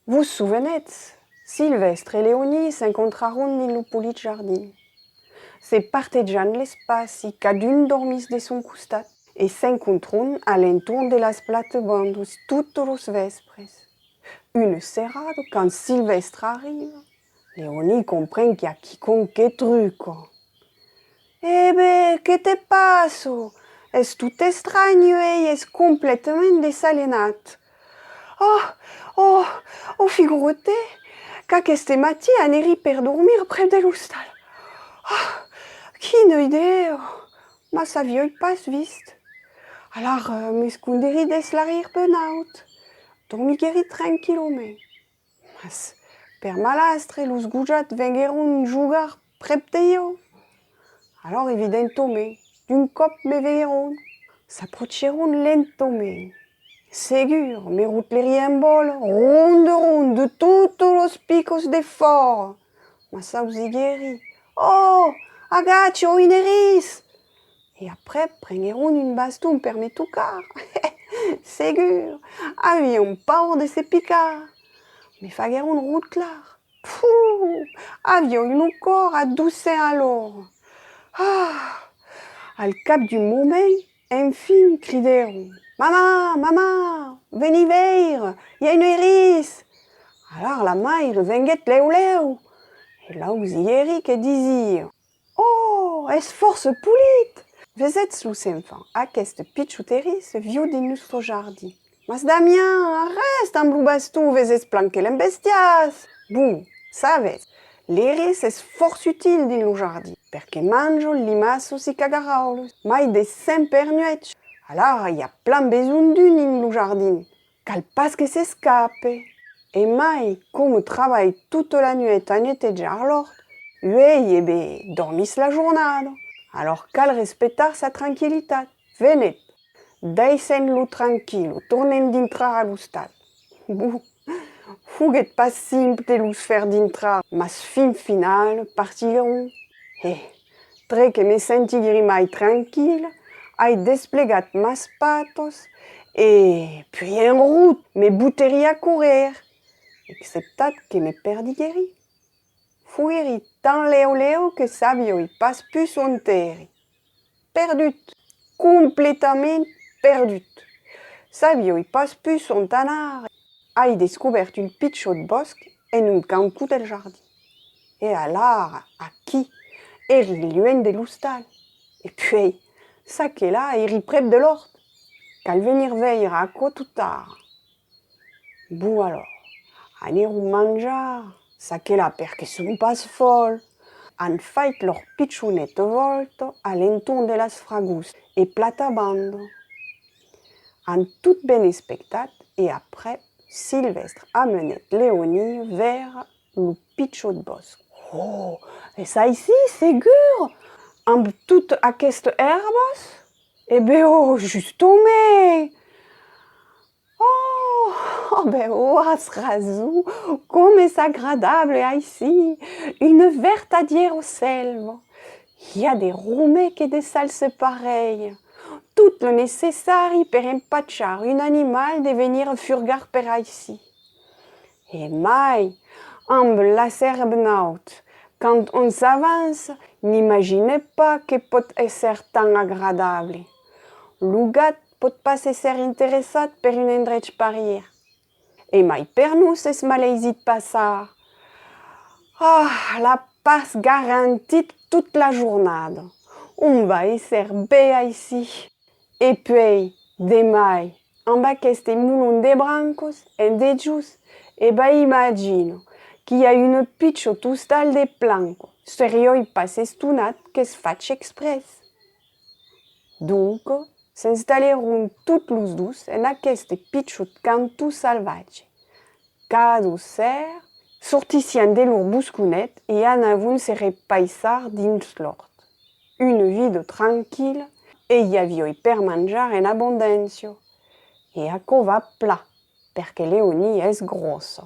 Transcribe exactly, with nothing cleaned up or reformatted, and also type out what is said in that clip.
Vos sovenètz? Silvèstre e Leonie s'encontraron dins lo polit jardin. Se partejan l'espaci, cadun dormís de son costat, e s'encontron a l'entorn de las platas-bandas totas los vèspres. Una serada, quand Silvèstre arriba, Leonie compren qu'i a quicòm que truca. E ben, que te passa? Es tot estranh uèi, es completament desalenat. Oh, oh, oh, figura-te qu'aqueste matin anèri per dormir prèp de l'ostal. Oh, quina idèa! Mas aviái pas vist. Alara m'escondèri dins l'arrièr-penaut. Dormiguèri tranquillament. Mas, per malastre, los gojats venguèron jogar prèp de ieu. Alòr, evidentament, d'un còp me veguèron. S'aprochèron lentament. Segur, me rotlerien en bòla, ronde, ronde, totas las picas defòra. Mas ausiguèri: Oh, agacha, un erís! E aprèp prenguèron un baston per me tocar. Segur, avián paur de se picar. Me faguèron rotlar. Puh! Aviái lo còr a dos cents a l'ora. Ah! Al cap d'un moment, enfin, cridèron: Mamà, mamà, veni veire, i a un erís! Alara la maire venguèt lèu lèu, e l'ausiguèri que disiá: Oh, es fòrça polit! Vesètz, los enfants, aqueste pichon erís viu dins nòstre jardin. Mas Damian, arrèsta amb lo baston, vesètz plan que l'embestias! Bon, sabètz, l'erís es fòrça util dins lo jardin, perque manja limaças e cagaraulas, mai de cent per nuèch. Alara i a plan besonh d'un dins lo jardin. Cal pas que s'escape! E mai, coma trabalha tota la nuèch a netejar l'òrt, uèi, e ben, dormís la jornada. Alòr cal respectar sa tranquillitat. Venètz, daissèm-lo tranquillo, tornem dintrar a l'ostal. Bon, foguèt pas simple de los faire dintrar, mas fin finala partiguèron. E, tre que me sentiguèri mai tranquilla, ai desplegat mas patas e, puèi en rota, me botèri a córrer, exceptat que me perdiguèri. Foguèri tan lèu lèu que sabiái pas pus ont èri. Perdut! Completament perdut! Sabiái pas pus ont anar. Ai descobèrt un pichòt bòsc en un canton del jardin. E alara, aquí, èri luènh de l'ostal. E puèi, çaquelà èri prèp de l'òrt. Cal venir veire aquò tot ara. Bon, alòr, anèron manjar, çaquelà, perque son pas fòls. An fait lor pichoneta vòlta a l'entorn de las fragas e plata-banda. An tot ben espectat e aprèp Silvèstre amenèt Leonie veire lo pichòt bòsc. Oh, es aicí, segur, amb tot aquestas èrbas? E ben, oh, justament! Oh, oh, ben, oh, as rason, com es agradable aicí, una vertadièra sèlva. I a de romècs e de salses parelhas, tot lo necessari per empachar un animal de venir furgar per aicí. E mai, amb las èrbas nautas, quand on s'avança, n'imagine pas que pòt èsser tan agradable. Lo gat pòt pas èsser interessat per un endrech parièr. E mai per nos es malaisit passar. Ah, la patz garantit tot la jornada. On va èsser ben aicí. E puèi, de mai, amb aqueste molon de brancas en dejós, e ben imagina qu'i a una pichòta ostal de planca. Seriái pas estonat qu'es fach exprès. Donc, s'installèron tots los dos en aqueste pichòt canton salvatge. Cada ser, sortissián de lor bosconet e anavan se repaissar dins l'òrt. Una vida tranquilla e i aviái per manjar en abondància. E aquò va plan, perque Leonie es gròssa.